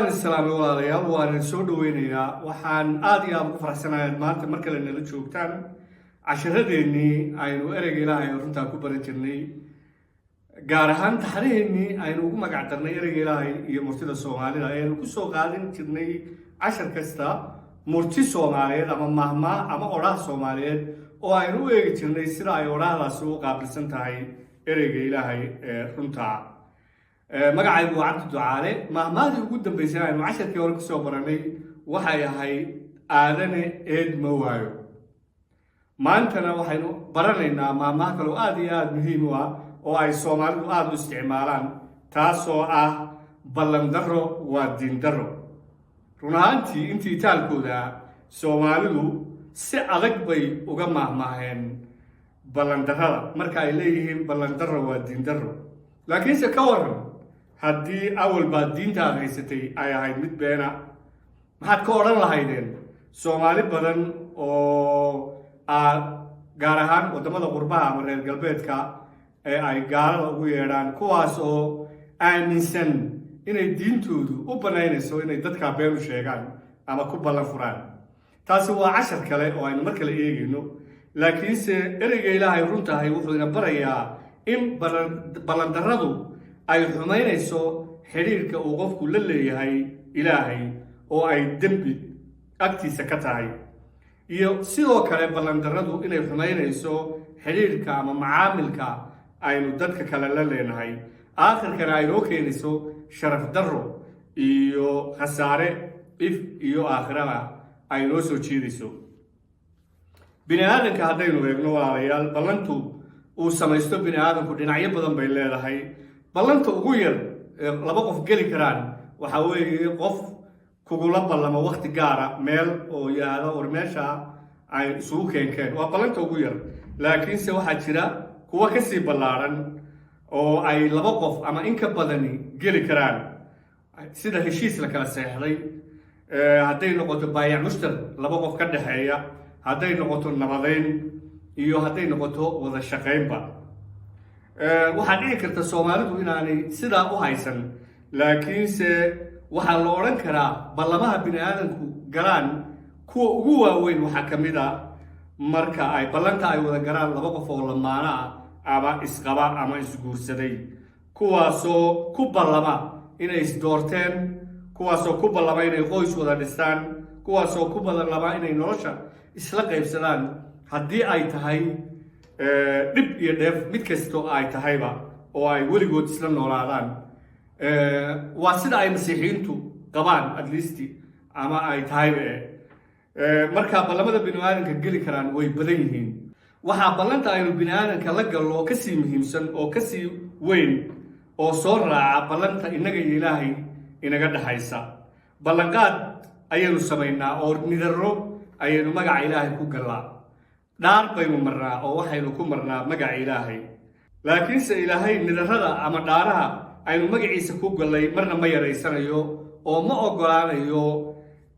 Waan islaamay, walaalayaal, waan soo dhaweynayaa. Waxaan aada iyo aada ugu faraxsanahay maanta mar kale nala joogtaan casharadeenii aynu ereyga Ilaahay runtaa ku baran jirnay, gaar ahaan taxriheennii aynu ugu magac darnay Ereyga Ilaahay iyo Murtida Soomaalida, aynu kusoo qaadan jirnay cashar kasta murti Soomaaliyeed ama mahmaah ama odhaah Soomaaliyeed oo aynu u eegi jirnay sida ay odhaahdaasi u qaabilsan tahay ereyga Ilaahay ee runtaa. Magacaygu waa Cabdi Ducaale. Mahmaadii ugu dambeysay aynu casharkii hore kusoo baranay waxay ahayd "Aadane eed ma waayo". Maantana waxaynu baranaynaa maahmaah kaloo aada iyo aada muhiim u ah oo ay Soomaalidu aada u isticmaalaan, taasoo ah "Ballandaro waa diindaro". Run ahaantii, intii taalkooda Soomaalidu si adag bay uga maahmaaheen ballandarrada marka ay leeyihiin "Ballandaro waa diindaro". Laakiinse ka waran haddii awal baad diinta aad haysatay ay ahayd mid beena? Maxaad ka odhan lahaydeen? Soomaali badan oo gaar ahaan waddamada qurbaha ama reer galbeedka ee ay gaalada ugu yeedhaan, kuwaas oo aaminsan inay diintoodu u bannaynayso inay dadkaa been u sheegaan ama ku ballan furaan, taasi waa cashar kale oo aynu mar kale eegayno. Laakiinse ereyga Ilaahay runtahay wuxuu ina barayaa in ballandarradu ay xumaynayso xidhiirka uu qofku la leeyahay Ilaahay oo ay dembi agtiisa ka tahay, iyo sidoo kale ballandarradu inay xumaynayso xidhiirka ama macaamilka aynu dadka kale la leenahay, aakhirkana ay noo keenayso sharaf darro iyo khasaare if iyo aakhiraba ay noo soo jiidayso. Bini aadamka haddaynu eegno, walaalayaal, ballantu uu samaysto bini aadamku dhinacyo badan bay leedahay. Ballanta ugu yar ee laba qof geli karaan waxaa weeye qof kugula ballamo wakti gaara meel oo yidhaahda, "War, meesha ay isugu keenkeen." Waa ballanta ugu yar. Laakiinse waxaa jira kuwo kasii ballaaran oo ay laba qof ama in ka badani geli karaan, sida heshiis la kala seexday, hadday noqoto baayac mushtar laba qof ka dhexeeya, hadday noqoto nabadeyn iyo hadday noqoto wada shaqaynba. Waxaa dhici karta Soomaalidu inaanay sidaa u haysan, laakiinse waxaa la odhan karaa ballamaha bini aadamku galaan kuwa ugu waaweyn waxaa ka mid a marka ay ballanta ay wada galaan laba qof oo lamaano ah ama isqaba ama isguursaday, kuwaasoo ku ballama inay isdoorteen, kuwaasoo ku ballama inay qoys wada dhistaan, kuwaasoo ku ballama inay nolosha isla qaybsadaan, haddii ay tahay dhib iyo dheef mid kastoo ay tahayba, oo ay weligood isla noolaadaan. Waa sida ay Masiixiyiintu qabaan at least ama ay tahayba. Marka ballamada bini aadamka geli karaan way badan yihiin. Waxaa ballanta aynu bini aadamka la gallo kasii muhiimsan oo kasii weyn oo soo raaca ballanta innaga iyo Ilaahay inaga dhexaysa. Ballanqaad ayaynu samaynaa oo nidarro ayaynu magaca Ilaahay ku gallaa, dhaar baynu marnaa oo waxaynu ku marnaa magaca Ilaahay. Laakiinse Ilaahay nidarrada ama dhaaraha aynu magaciisa ku gallay marna ma yaraysanayo oo ma oggolaanayo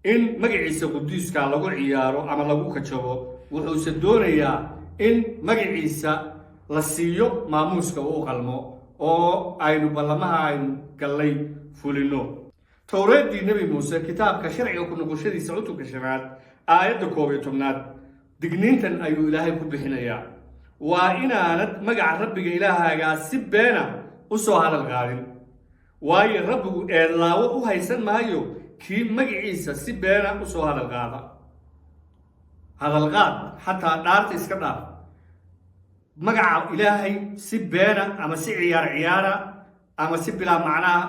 in magaciisa quduuska lagu ciyaaro ama lagu kajabo. Wuxuuse doonayaa in magaciisa la siiyo maamuuska uu qalmo oo aynu ballamaha aynu gallay fulinno. Towreeddii Nebi Muuse, kitaabka Sharciga ku noqoshadiisa, cutubka shanaad, aayadda 11aad, digniintan ayuu Ilaahay ku bixinayaa: "Waa inaanad magaca Rabbiga Ilaahaagaa si beena u soo hadal qaadin, waayo, Rabbigu eedlaawo u haysan maayo kii magaciisa si beena u soo hadal qaada." Hadalqaad xataa dhaarta iska dhaaf, magaca Ilaahay si beena ama si ciyaar ciyaara ama si bilaa macnaha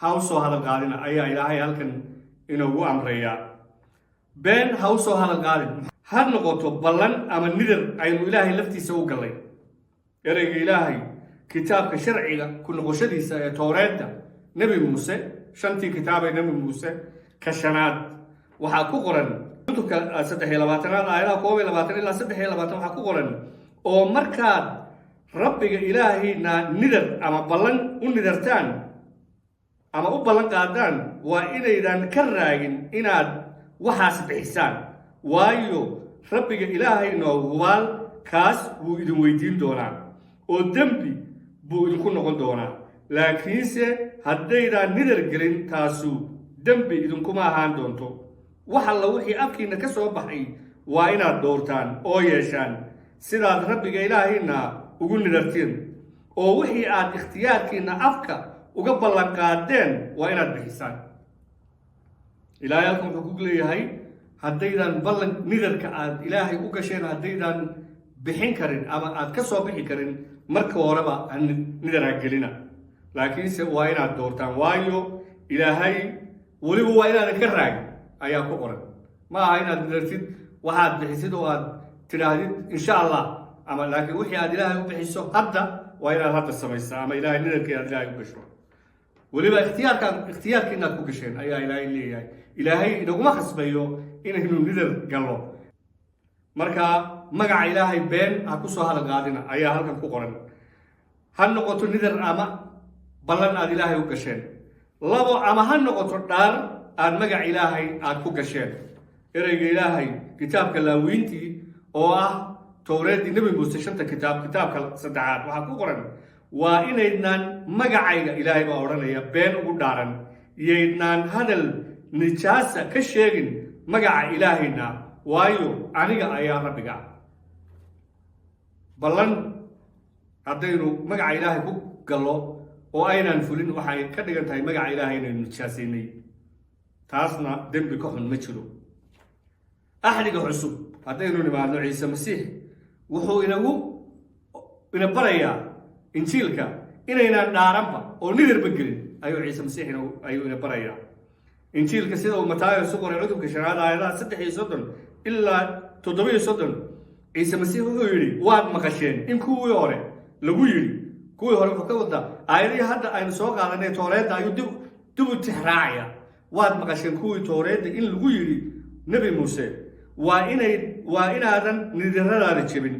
ha u soo hadal qaadina ayaa Ilaahay halkan inoogu amrayaa. Been ha u soo hadal qaadin, ha noqoto ballan ama nidar aynu Ilaahay laftiisa u gallay. Ereyga Ilaahay, kitaabka Sharciga ku noqoshadiisa ee Towreedda Nebi Muuse, shantii kitaabee Nebi Muuse ka shanaad, waxaa ku qoran cutubka 23aad, aayadaha 21 ilaa 23, waxaa ku qoran: "Oo markaad Rabbiga Ilaahayna nidar ama ballan u nidartaan ama u ballan qaadaan, waa inaydan ka raagin inaad waxaas bixisaan, waayo, Rabbiga Ilaahayna hubaal kaas wuu idin weydiin doonaa oo dembi buu idinku noqon doonaa. Laakiinse haddaydaan nidar gelin, taasu dembi idinku noqon mayso." Dembi idinkuma ahaan doonto. Wax alla wixii afkiinna ka soo baxay waa inaad dhowrtaan oo yeeshaan, sidaad Rabbiga Ilaahiinna ugu nidartiin, oo wixii aad ikhtiyaarkiinna afka uga ballanqaadeen waa inaad bixisaan. Ilaahay halkan wuxuu ku leeyahay, haddaydan ballan nidarka aad Ilaahay u gasheen haddaydan bixin karin ama aad ka soo bixi karin, marka horeba ha nidar ha gelina, laakiinse waa inaad doortaan. Waayo, Ilaahay weliba waa inaadan ka raagin ayaa ku qoran. Ma aha inaad nidartid waxaad bixisid oo aad tidhaahdid "insha Allah" ama, laakiin wixii aad Ilaahay u bixiso hadda waa inaad hadda samaysaa, ama Ilaahay nidarkii aad Ilaahay u gasho, weliba ikhtiyaarkaad ikhtiyaarka inaad ku gasheen ayaa Ilaahay leeyahay. Ilaahay inaguma khasbayo inaynu nidar gallo. Marka magaca Ilaahay been ha ku soo hadal qaadina ayaa halkan ku qoran, ha noqoto nidar ama ballan aad Ilaahay u gasheen, labo, ama ha noqoto dhaar aad magaca Ilaahay aad ku gasheen. Ereyga Ilaahay kitaabka Laawiintii, oo ah Towreeddii Nebi Muuse, shanta kitaab, kitaabka saddexaad, waxaa ku qoran: "Waa inaydnaan magacayga," Ilaahay baa odhanaya, "been ugu dhaaran, iyaydnaan hadal nijaasa ka sheegin magaca Ilaahayna, waayo, aniga ayaa Rabbiga." Ballan haddaynu magaca Ilaahay ku gallo oo aynaan fulin, waxay ka dhigan tahay magaca Ilaahay inaynu nijaasaynay. Taasna dembi ka xun ma jiro. Axdiga Cusub haddaynu nimaadno, Ciise Masiix wuxuu inagu ina barayaa Injiilka inaynaan dhaaranba oo nidarba gelin ayuu Ciise Masiix ayuu ina barayaa. Injiilka sida uu Mataayos u qoray, cutubka shanaad, aayadaha 33 ilaa 37, Ciise Masiix wuxuu yidhi: "Waad maqasheen in kuwii hore lagu yidhi." Kuwii hore wuxuu ka wadaa aayadihii hadda aynu soo qaadanay, Tooreedda ayuu dib u tixraacaya. "Waad maqasheen kuwii Tooreedda in lagu yidhi Nebi Muuse: waa inaadan nidaradaada jebin,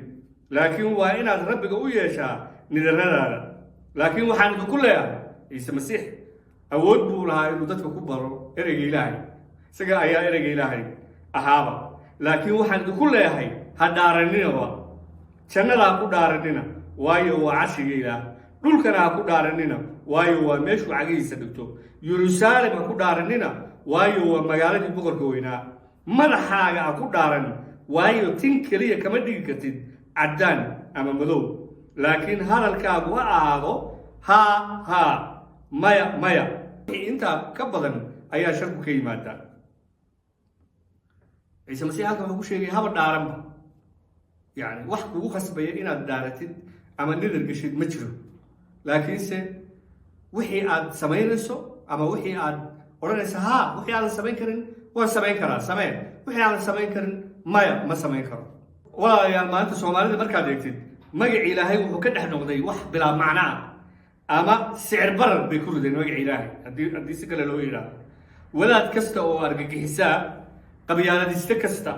laakiin waa inaad Rabbiga u yeeshaa nidaradaada. Laakiin waxaan idinku leeyahay." Ciise Masiix awood buu lahaa inuu dadka ku baro ereyga Ilaahay, isaga ayaa ereyga Ilaahay ahaaba. "Laakiin waxaan idinku leeyahay, ha dhaaranninaba. Jannada ha ku dhaaranina, waayo, waa carshiga Ilaah. Dhulkana ha ku dhaaranina, waayo, waa meeshuu cagihiisa dhigto. Yeruusaalem ha ku dhaaranina, waayo, waa magaaladii Boqorka weynaa. Madaxaaga ha ku dhaaran, waayo, tin keliya kama dhigi kartid caddaan ama madow. Laakiin hadalkaagu ha ahaado haa, haa; maya, maya. Wixii intaa ka badan ayaa sharku ka yimaadaa." Ciise Masiix halkan wuxuu ku sheegay haba dhaaranba, yacni wax kugu khasbaya inaad dhaaratid ama nidar gashid ma jiro, laakiinse wixii aad samaynayso ama wixii aad odhanaysa haa, wixii aadan samayn karin waan samayn karaa, samee; wixii aadan samayn karin, maya, ma samayn karo. Walaalayaal, maanta Soomaalida markaad eegtid, magaci Ilaahay wuxuu ka dhex noqday wax bilaa macno ah, ama sicir barar bay ku rideen magaci Ilaahay. Haddii si kale loo yidhaahdo, wadaad kasta oo argagixisaa, qabyaaladiste kasta,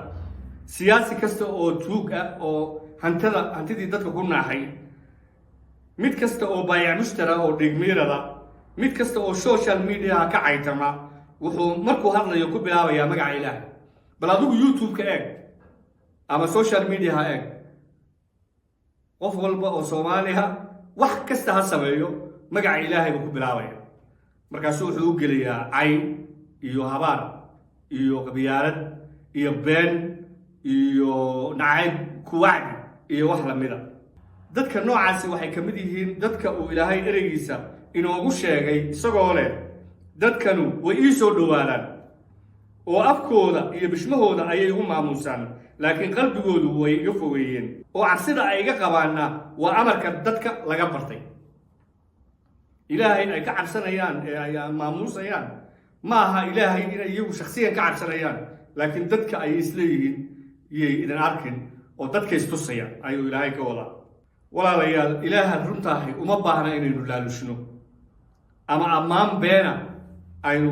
siyaasi kasta oo tuug ah oo hantidii dadka ku naaxay, mid kasta oo baayac mushtara oo dhigmiirada, mid kasta oo social mediaha ka caytama, wuxuu markuu hadlayo ku bilaabayaa magaca Ilaahay. Bal adigu YouTube-ka eeg ama social mediaha eeg, qof walba oo Soomaaliya wax kasta ha sameeyo, magaca Ilaahay buu ku bilaabaya. Markaasu wuxuu u gelayaa cay iyo habaar iyo qabyaalad iyo been iyo nacayb, kuwacdi iyo wax lamida. Dadka noocaasi waxay ka mid yihiin dadka uu Ilaahay ereygiisa inoogu sheegay, isagoo leh: "Dadkanu way ii soo dhowaadaan oo afkooda iyo bishmahooda ayay igu maamuusaan, laakiin qalbigoodu way iga fogeeyeen, oo cabsida ay iga qabaanna waa amarka dadka laga bartay." Ilaahay ay ka cabsanayaan ee ay maamuusayaan ma aha Ilaahay inay iyagu shaksiyan ka cabsanayaan, laakiin dadka ayay isleeyihiin iyay idin arkin oo dadka istusayaan ayuu Ilaahay ka wadaa. Walaalayaal, Ilaahan runtaahay uma baahna inaynu laalushno ama ammaan beena aynu,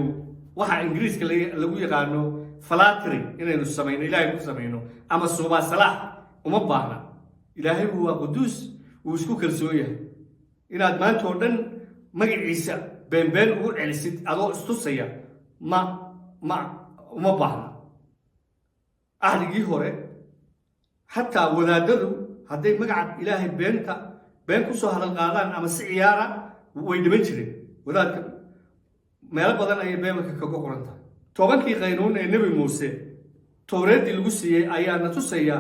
waxa Ingiriiska lagu yaqaano flattery, inaynu samayno, Ilaahay ku samayno, ama suubaa salaax uma baahna. Ilaahay waa quduus, wuu isku kalsoon yahay. Inaad maanta oo dhan magaciisa beenbeen ugu celisid adoo istusaya ma uma baahna. Axdigii hore xataa wadaadadu hadday magaca Ilaahay been ku soo hadal qaadaan ama si ciyaara, way dhiman jireen. Wadaadka Meelo badan ayay Bible-ka kaga qoran tahay. 10-kii qaynuun ee Nebi Muuse Towreeddii lagu siiyey ayaa na tusaya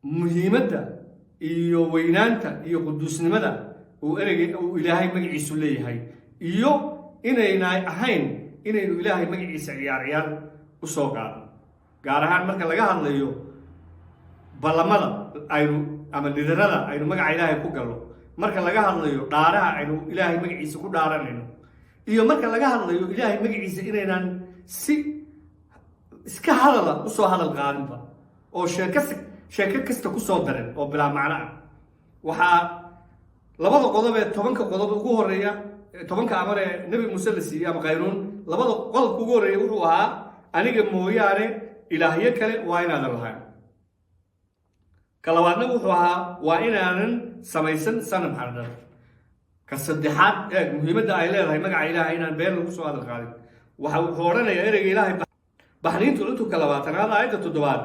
muhiimadda iyo weynaanta iyo quduusnimada uu ereyga uu Ilaahay magaciisu leeyahay, iyo inayna ahayn inaynu Ilaahay magaciisa ciyaar ciyaar u soo qaadno, gaar ahaan marka laga hadlayo ballamada aynu ama nidarada aynu magaca Ilaahay ku gallo, marka laga hadlayo dhaaraha aynu Ilaahay magaciisa ku dhaaranayno, iyo marka laga hadlayo Ilaahay magaciisa inaynaan si iska hadala usoo hadal qaadinba oo sheeko kasta kusoo darin oo bilaa macno ah. Waxaa labada qodob ee 10-ka qodob ugu horeeya, 10-ka amar ee Nebi Muuse la siiyey ama qaynuun, labada qodobka ugu horreeya wuxuu ahaa: "Aniga mooyaane ilaahyo kale waa inaadan lahayn." Ka labaadna wuxuu ahaa: "Waa inaanan samaysan sanam xardhan." Ka saddexaad, eeg muhiimadda ay leedahay magaca Ilaahay inaan been lagu soo hadal qaadin, waxa wuxuu odhanayaa ereyga Ilaahay Baxniinta cutubka 20-aad aayadda 7-aad: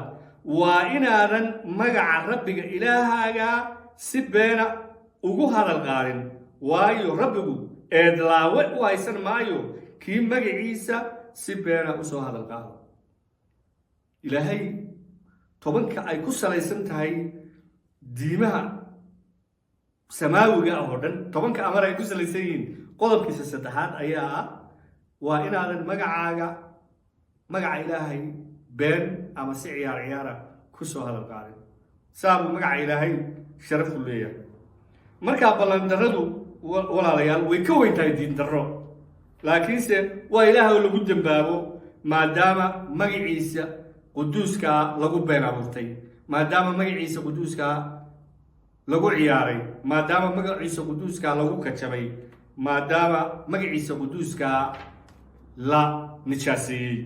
"Waa inaadan magaca Rabbiga Ilaahaaga si beena ugu hadal qaadin, waayo, Rabbigu eedlaawe u haysan maayo kii magaciisa si beena usoo hadal qaado." Ilaahay 10-ka ay ku salaysan tahay diimaha samaawiga ah oo dhan, 10-ka amar ay ku salaysan yihiin, qodobkiisa saddexaad ayaa ah: waa inaadan magacaaga, magaca Ilaahay, been ama si ciyaar ciyaara ku soo hadal qaadin. Saabuu magaca Ilaahay sharafu leeyahay. Markaa ballandarradu, walaalayaal, way ka weyn tahay diin darro, laakiinse waa Ilaah oo lagu dembaabo, maadaama magaciisa quduuskaa lagu been abuurtay, maadaama magaciisa quduuskaa lagu ciyaaray, maadaama magaciisa quduuskaa lagu kajabay, maadaama magaciisa quduuskaa la nijaaseeyey.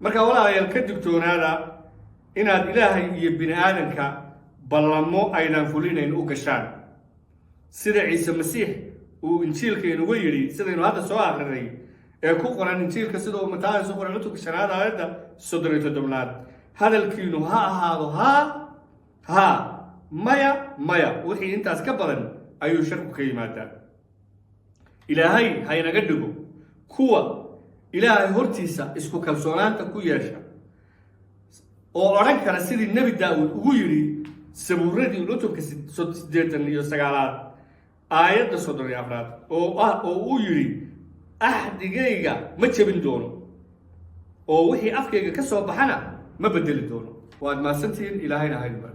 Marka walaalayaal, ka digtoonaada inaad Ilaahay iyo bini aadanka ballamo aydan fulinayn u gashaan, sida Ciise Masiix uu Injiilka inugu yidhi, sidaynu hadda soo akrinay ee ku qoran Injiilka sida uu Mataayos u qoray cutubka 5-aad aayadda 37-aad: "Hadalkiinu ha ahaado haa, haa; maya, maya. Wixii intaas ka badan ayuu sharku ka yimaadaa." Ilaahay haynaga dhigo kuwa Ilaahay hortiisa isku kalsoonaanta ku yeesha oo odhan kara sidii Nebi Daa'uud ugu yidhi Sabuuradii cutubka 89-aad aayadda 34-aad, oo ah oo uu yidhi: "Axdigayga ma jebin doono, oo wixii afkayga ka soo baxana ma bedeli doono." Waad mahadsantihiin. Ilaahayna haydin barka.